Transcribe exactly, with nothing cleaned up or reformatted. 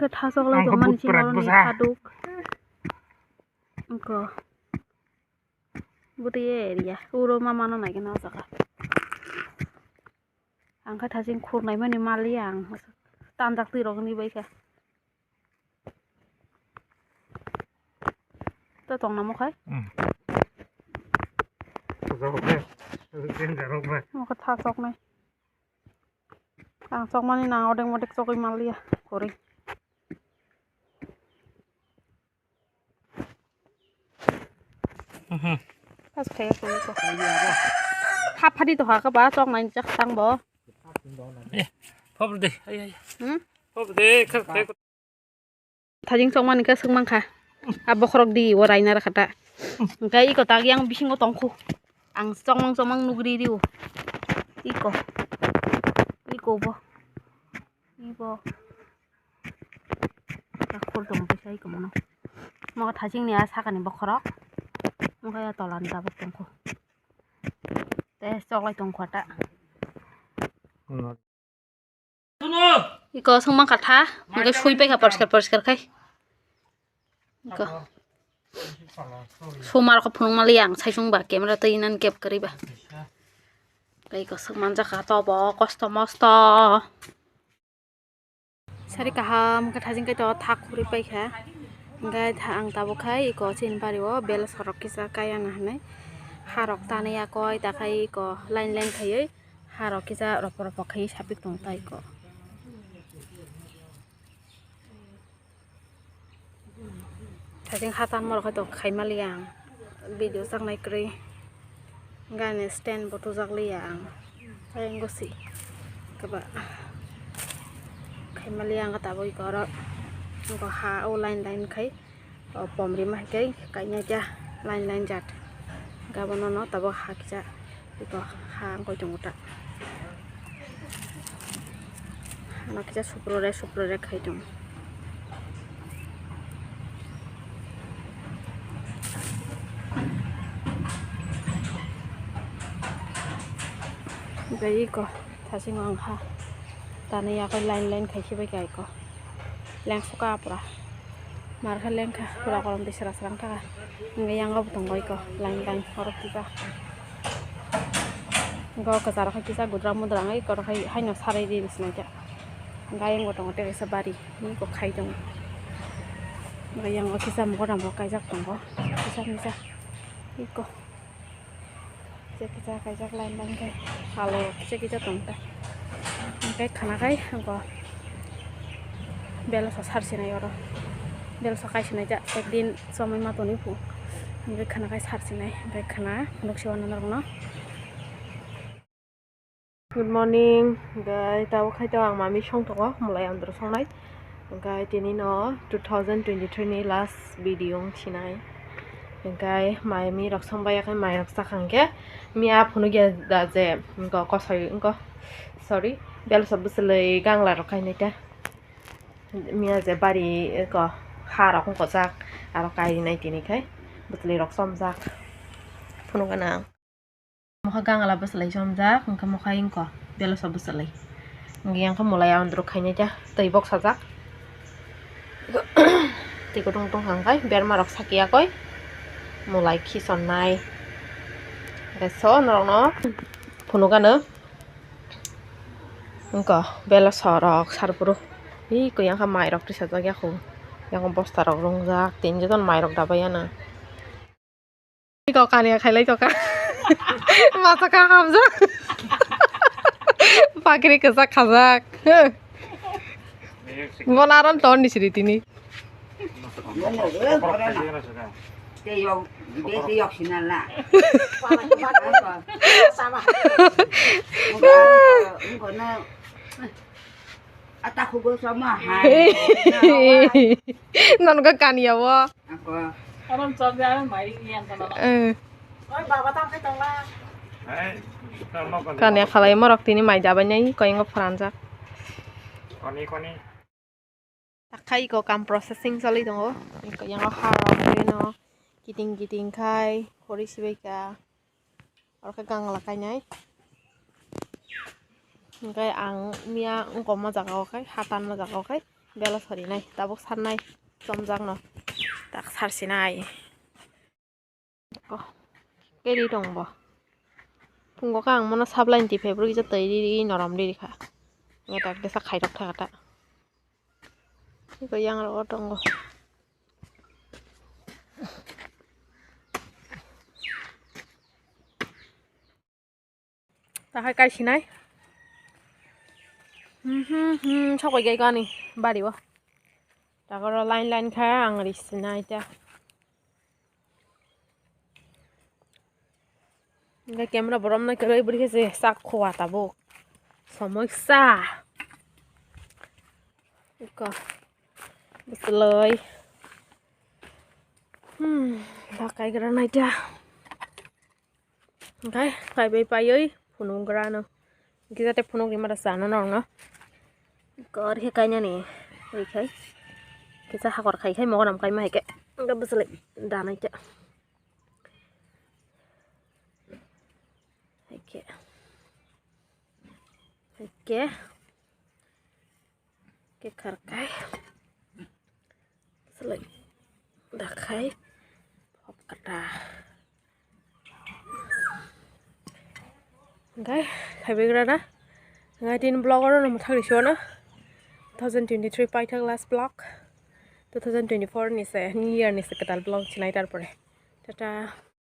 Thasok lai tongmani sini oroni bwsa. Thaduk. Wngkha. Bwtwi area. Uro ma mano naikhe no o jaga. Ang khe thasing khurnaimani maliya ang. Tanjak twi rok wngwi bai kha. To tong namo khai? Hmm. Thasok nai. Thasok nai. Omo khe thasok nai. Ang chokmani nang odek modek chogwi manliya kwrwi. Mhm. Pas kaya kwrwi ko. Hap phadi to ha ka ba choknai chak tang bo. Eh, phob de. Ai, ai. Hmm? Phob de, khak, khak. Thajing chokmani khe swk mankha. A bokhorok di o raina rwkha ta. Hwnkhe iko tak yang bisingo tongkhu. Ang chokmang chokmang nugri rio. Iko. Iko bo. Ibo. Takhur tong kisa iko mono. Mo thajing ni a sakani bokhorok. Mo khe tolani tabuk tongkhu. Te choklai tongkhu ta. Iko swngmang kha tha, hwnkhe sui paikha poriskar poriskar khai. Iko. Sumar kho phunuk mali ang sai chwng ba camera twi nan kep kwrwi ba. Tei iko swngman jakha to bo kosto mosto. Sari kaham khe thajing kai to thak khurwi paikha. Hwnkhe tha-, ang tabuk khai iko chini bari o bel sorok kisa kaya na hinwi. Harok tanwi yakoi takhai iko line line khaiwi. Harok kisa ropo ropo khai sapik tong tai ko. Thajing hatan morok hai tong khai mali ang video chaknai kwrwi. Gani stand bo tujak liya ang. Ayang gosi kaba khai mali ang tabuk iko oro. Iko ha o line line khai. O pom rima hai khe kainai kya line line jat. Gabo nono tabuk ha kisa iko ha wngkoi tongo ta. Hano kisa suprore suprore khai tongo. Bai iko thasing ang ha tanwi yakoi line line khai khibai kha iko. Lengsuka pura. Mar khe lengkha pura korom twi sra srang thaka. Hwnkhe yango bo tongo iko line line oro kisa. Hwnkhe o kwcharo khe kisa gudra mudra wngwi iko haino sarai ri sinaikha. Hwnkhe ayang bo tongo tei kaisa bari iko khai tongo. Hwnkhe yango kisa mogodam bo kaijak tongo kisa misa iko. Kisa kisa kaijak line line khe alo kisa kisa tong ta. Hwnkhe khana khai hwnkhe belsa sar sinai oro. Belsa kai sinai ja ekdin somoi ma tonwi phu. Hwnkhe khana khai sar sinai hwnkhe khana phunuk se wanna norokno. Good morning, hwnkhe tabuk khai to ang mami song tongo, mulai andro songnai. Hwnkhe tini no two thousand twenty-three ni last video wng sinai. Hwnkhe mai mi rok song bai khe mai rok chakha hwnkhe miya phunukya da je wngkha kosoi wngkha sorry belsa bwswlwi gangla rok kainai ta. Miya je bari wngkha ha rok wngkha jak aro kainai tini khai bwswlwi rok chomjak phunukgana ang. Mokha gangla bwswlai chomjak, hwnkhe mokha wngkha belsa bwswlai. Hwnkhe yang khe mulai andro khainai ta, twi boksajak. Twi kutung tongkha hwnkhe berma rok sakya koi mulai khisonnai. Hwnkhe so norokno phunukgano wngkha belsa rok sarphuru. Hi koi yang khe mai rok tisajak yakho, yang bosta rok rungjak, tin joton mai rok dabai ano. Iko kania khailai toka. Masa ka hamjak. Pakri kwchak khajak. Bonaron ton ni siri tini. Teyok, teyok sinala. Ata khugo sama hai. Nono kaniya o. Ako. Aron chok ya mai yang kono. Eh. Oi baba tam khe tongla. Kaniya khalai morok tini mai dabai nai koingo pharanjak. Koni koni. Takhai ko kam processing choli tongo. Yang ha rok no kiting kiting khai khori sibai ka. Oro khe gangla kainai. Hwnkhe ang miya wngkoma jaga o khai, hatan o jaga o khai, Bela sarinai, tabuk sarnai, chomjakno tak sarsinai. Ko, keri tong bo. Phungo khe ang mono supply ni tiphai bwrwi kisa twi ri ri norom ri ri kha. Nge tak desa khairok tha kata. Iko yang rogo tongo. Tahai kai sinai. Hmm, hmm, hmm, sok bai gai gani bari o. Takoro line line kha ang ri sinai ta. Hingke camera borom nai kwrwi bwrwi khe se sak khoa tabuk. Somoi kisa. Iko. Bwswlwi. Hmm, da kaigra naida. Hingke phaibai paiwi phunukgrano. Hingke jate phunukgwi mara chano norokno. Kor khe kainani ri khai. Kisa hakor khai khai mogonam kaima hai khe. Hingke bwswlwi da naida. Hai khe. Hai khe. Khe kharkai. Selai dakhai. Hop kata. Hingke phaibai gra na. Hingke tin vlog oro no mwthang risi wano. Two thousand twenty-three paithak last vlog. Two thousand twenty-four ni se, New Year ni se kwtal vlog chinai tarpore. Tata.